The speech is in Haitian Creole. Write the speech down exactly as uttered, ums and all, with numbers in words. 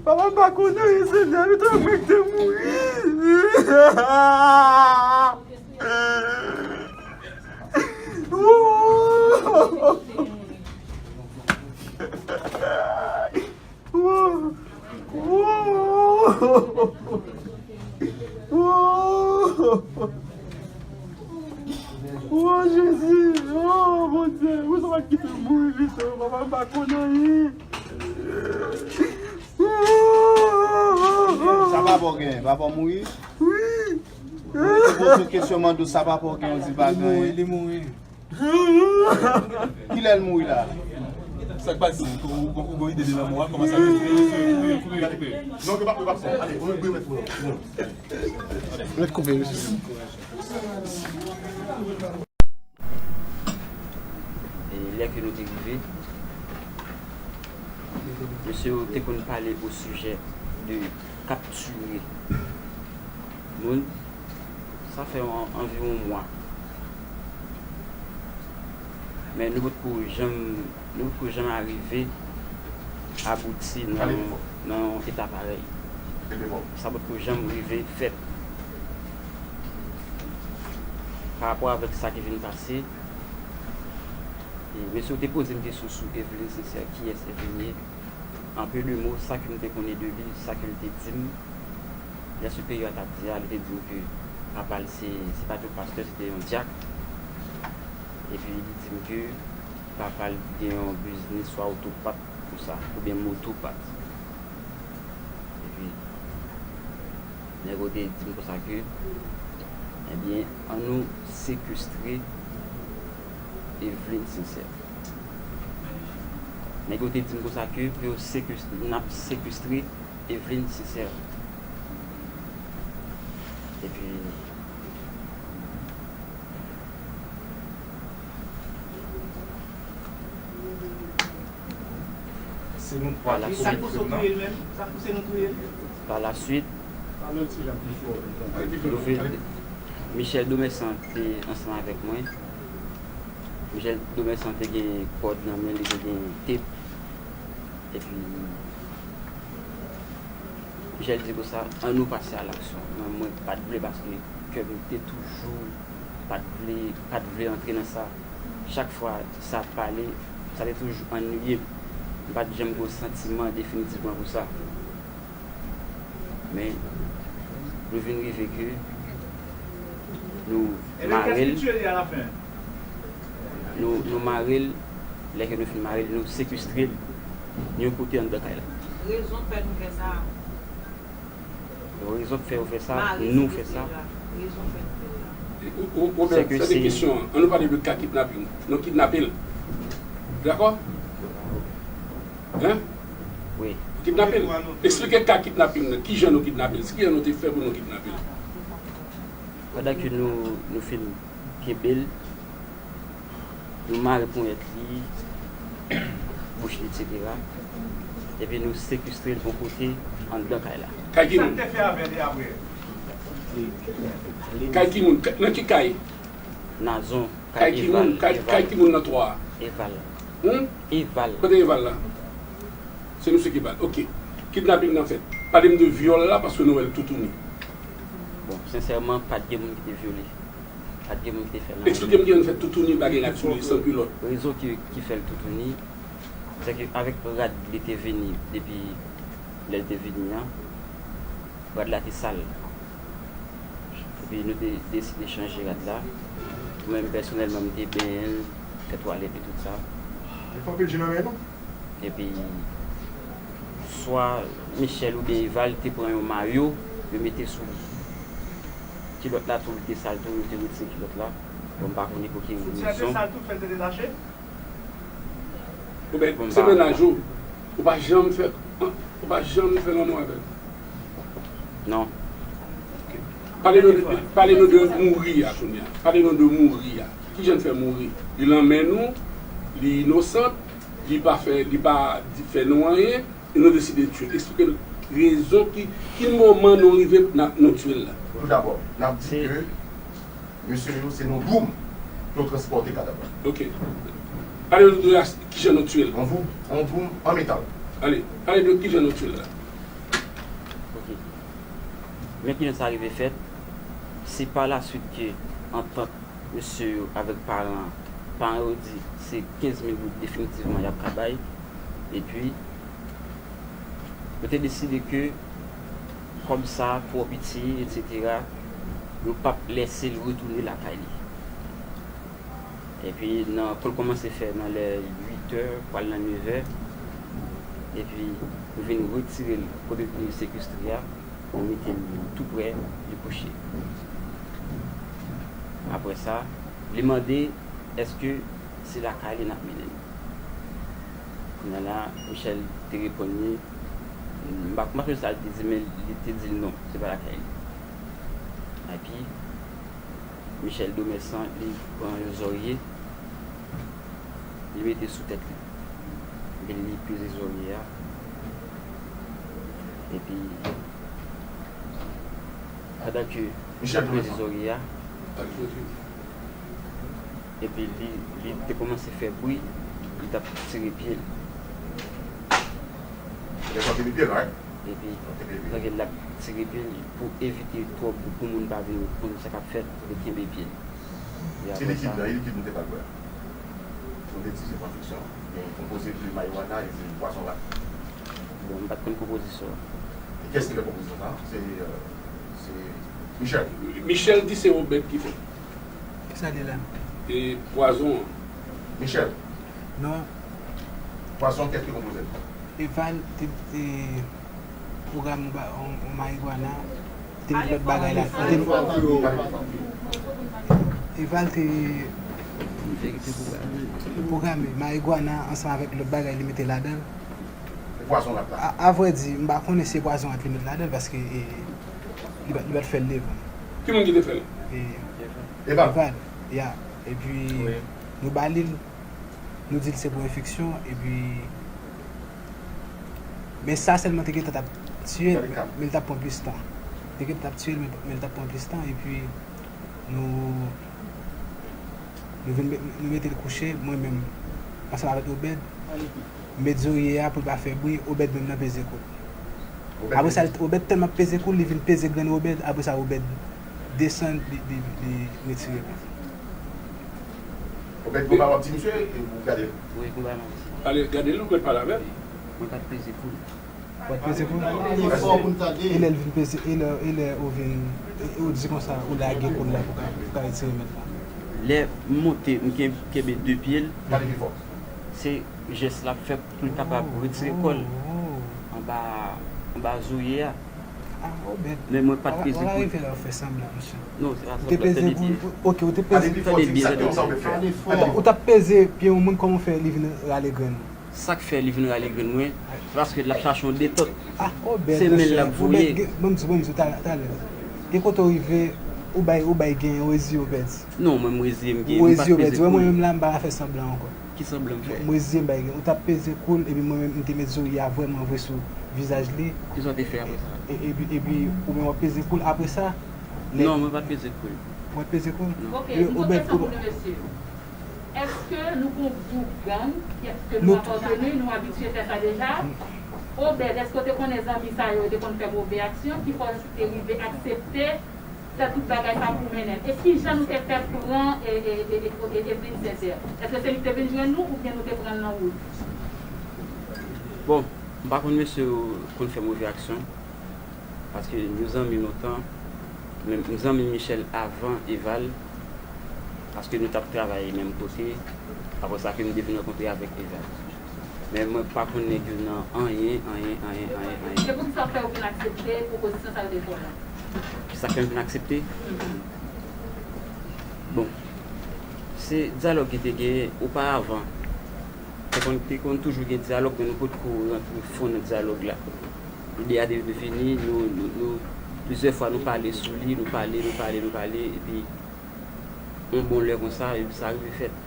Papa, m pa konn anyen, Senyè, men mwen ki te mouri. Wo! Wo! Wo! Wo! Wo, Jezi! Wo, Bondye! Ou sa pa kite m mouri pito, papa, m pa konn anyen. Sa papa w gen? Papa w mouri? Wi. Ou poze w kesyon, mande w sa papa w gen, ou di pa gen anyen. Li mouri. Kilè l mouri la? Sa k pase? Ou gon ide de lanmò a? Kòman sa fè? Kouri, kouri, kouri. Non, ke pa, ke pa fò. Ale, ou mèt pou nou. Mèt koupe, mesye. E lè ke nou te rive, mesye yo te konn pale o sijè de kaptire moun, sa fè an, anviwon mwa. Men nou potko janm, nou potko janm arive abouti nan, nan yon eta parèy. Sa potko janm rive fèt. Pa rapò avèk sa ki vin pase, e, mesye yo te poze m kesyon sou Eveline Sincère, kiyès Eveline ye? An peu de mots, sa ke m te konnen de li, sa ke l te di m, lè Siperyè a t ap di a, li te di m ke papa l se, se pa t yon pastè, se te yon dyak. Epi li di m ke papa l gen yon biznis swa otopat konsa, oubyen motopat. Epi nèg yo te di m konsa ke, ebyen, ann nou sekestre Eveline Sincère. Nèg yo te di m konsa ke pou yo sekestre, n ap sekestre Eveline Sincère. Epi, se nou twa ki sou pwoblèm nan. Sa pouse nou touye l menm? Sa pouse nou touye l? Pa la swit, nou vin, Michel Domersan te ansanm avèk mwen. Michel Domersan te gen kòd nan men li, te gen tep. Epi, Michel di konsa, ann nou pase a laksyon. Mwen, mwen pa t vle paske kè m te toujou pa t vle, pa t vle antre nan sa. Chak fwa sa ap pale, sa te toujou annuiye m. M pa t janm gen yon santiman definitivman pou sa. Men, nou vin rive ke nou mare l. Nou, nou mare l, lè ke nou fin mare l, nou sekestre l yon kote anndan kay la. Rezon k fè nou fè sa. Rezon k fè yo fè sa, nou fè sa. Rezon k fè nou fè sa. Ou, ou, ou, Sèke se de kesyon an. Ann nou pale de ka kidnaping. Nou kidnape l. Dakò? Hein? Wi. Kidnape l. Eksplike ka kidnaping nan. Kijan nou kidnape l? Kijan nou te fè pou nou kidnape l? Pandan ke nou, nou fin kenbe l, nou mare ponyèt li, bouch li, etsetera. Epi nou sekestre l yon kote anndan kay la. Kay ki moun? Sa n te fè avè l e apre? Kay ki moun? Nan ki kay? Nazon. Kay ki moun? Kay, kay ki moun nan twa a? Eval. Hmm? Eval. Kote Eval la? Se misye ki ba l. Ok. Kidnaping nan fèt. Pale m de vyòl la, paske nou wè l toutouni. Bon, sensèman, pa t gen moun ki te vyole. Pa t gen moun ki te fè l anyen. Eksplike m kijan l fè toutouni, bagay la sou li, san kilòt. Rezon ki, ki fè l toutouni, se ke avèk rad li te vini, depi lè l te vini an, rad la te sal. Epi nou te deside chanje rad la. Mwen menm pèsonèlman, m te benyen l, fè twalèt li, tout sa. Li fè anpil je nan men nou. Epi, swa Michel oubyen Eval te pran yon mayo, yo mete sou li. Kilòt la tou, li te sal tou, yo te retire kilòt la. Bon, m pa konnen pou ki rezon. Soutyen te sal tou, fè l te detache? Ou ben, se mennaj ou. Ou pa janm fè, ou pa janm fè lanmou avè l? Non. Ok. Pale nou de, pale nou de mouri a kounye a. Pale nou de mouri a. Kijan l fè mouri? Li lanmen nou, li inosan, li pa fè, li pa di, fè nou anyen, e nou deside tiye l. Eksplike n rezon ki, ki moman nou rive, n a, nou tiye l la. Toudabò, n ap di ke mesye yo, se nan doum pou yo transpòte kadav la. Ok. Pale nou de kijan nou tiye l. Yon doum, yon doum an metal. Ale, pale de kijan nou tchwe la. Ok. Men kijan sa rive fèt, se pa la swit ke antant mesye yo avèk paran an, paran yo di se kenz mil goud definitivman y ap ka bay. Epi, yo te deside ke kòb sa twò piti, etsetera, yo p ap lèse l retounen lakay li. Epi, nan, pou l kòmanse fè nan lè uit è, pral nan nèf è, epi nou vin retire l kote nou te sekestre a, nou mete l tou prè li kouche. Apre sa, li mande èske se lakay li n ap mennen l. Kounye a la, Michel te reponn li, m pa m pa sonje sa li te di, men li te di l non, se pa lakay li. Epi, Michel Domersan, li pran yon zòrye, li mete sou tèt li. Epi li peze zòrye a. Epi, pandan ke li ap peze zòrye a, epi li, li te kòmanse fè bri, li t ap tire pye l. Epi, pandan l ap tire pye l, pou evite twòp, pou moun pa vin konn sa k ap fèt, li kenbe pye l. Ti likid nan, e likid nou te ba l bwè a. Nou te di se pran fiksyon. Gen konpoze de marijuana e de pwazon rat. Bon, m pa t konn konpozisyon an. E kiyès ki fè konpozisyon sa? Se, euh, se Michel. Michel di se Obed ki fè. Kisa li la? E pwazon an. Michel. Non. Pwazon, kiyès ki konpoze l? Eval te, te pwograme yon ba- yon, yon marijuana, te met lòt bagay la. Te, Eval te pwograme marijuana ansanm avèk lòt bagay li mete ladan l. E pwazon rat la? A, a vrè di, m pa konnen si se pwazon rat li met ladan l paske e, li pa, li pa t fè l devan. Ki moun ki te fè l? E, Eval. Eval, ya. Epi, nou ba li l, nou di l se pou enfeksyon, epi, men sa sèlman te gentan t ap tiye l, men l t ap pran plis tan. Te gentan t ap tiye l, men, men l t ap pran plis tan, epi nou, nou vin met, nou mete l kouche, mwen menm, ansanm avèk Obed, m met zòrye a pou l pa fè bri, Obed menm nan peze kou l. Apre sa, Obed tèlman ap peze kou l, li vin peze grenn Obed, apre sa Obed desann, li, li, li retire l. Obed, gon bagay w ap di misye, e ou gade l? Wi, gon bagay m ap di. Ale, gade l, ou mèt pale avè l. Mwen pa t peze kou l. Ou pa t peze kou l? E lè l vin peze, e lè, e lè ou vin, e, e ou di konsa, ou lage kou l la pou ka, pou ka retire mèt la? Lè m monte, m ken- kenbe de pye l. Pale pi fò. Se jès l ap fè pou l kapab retire kò l anba, anba zòrye a. Men mwen pa t peze kou l. Ou te peze kou l. Ok, ou te peze. Tande byen, tande byen. Ou t ap peze pye yon moun, kòman w fè li vin rale grenn ou? Sa k fè li vin rale grenn mwen, se paske l ap chache yon detant. Se men l l ap voye. Ban m di, ban m di w talè, talè. Gen kote w rive, ou bay, ou bay gen, ou reziye w pèdi. Non, mwen m reziye m gen, m pa t peze kou l. Ou reziye w pèdi. Wè mwen menm la, m pa ka fè sanblan ankò. Ki sanblan m fè? M reziye m bay gen. Ou t ap peze kou l, epi mwen menm m te met zòrye a vrèman vre sou vizaj li. Kisa w te fè apre sa? E, epi, epi ou menm w ap peze kou l. Apre sa, lè... Non, mwen pa t peze kou l. Ou pa t peze kou l? Non. Ok, yon lòt kesyon pou nou, mesye. Èske nou gon gwoup gang, èske nou apateni, nou abitye fè sa deja? Obed, èske w te konnen zanmi sa yo, yo te konn fè move aksyon, ki fè w te rive aksepte fè tout bagay sa pou mennen l? E kijan nou te fè pran e, e, e, e, e Eveline Sincère? Èske se li ki te vin jwenn nou oubyen nou te pran l nan wout? Bon, m pa konn mesye yo konn fè move aksyon, paske nou zanmi lontan, men m zanmi Michel avan Eval, paske nou t ap travay menm kote, apre sa ke m te vin rankontre avèk Eval. Men mwen pa konn nèg yo nan anyen, anyen, anyen, anyen, anyen. Se poukisa w fè w vin aksepte pwopozisyon sa yo te fè w la? Sa k fè m vin aksepte? Bon, se dyalòg ki te genyen oparavan. Te konn, te konn toujou gen dyalòg, men nou potko rantre fon nan dyalòg la. Ide a te vini, nou, nou, nou, plizyè fwa nou pale sou li, nou pale, nou pale, nou pale, epi yon bon lè konsa, epi sa rive fèt.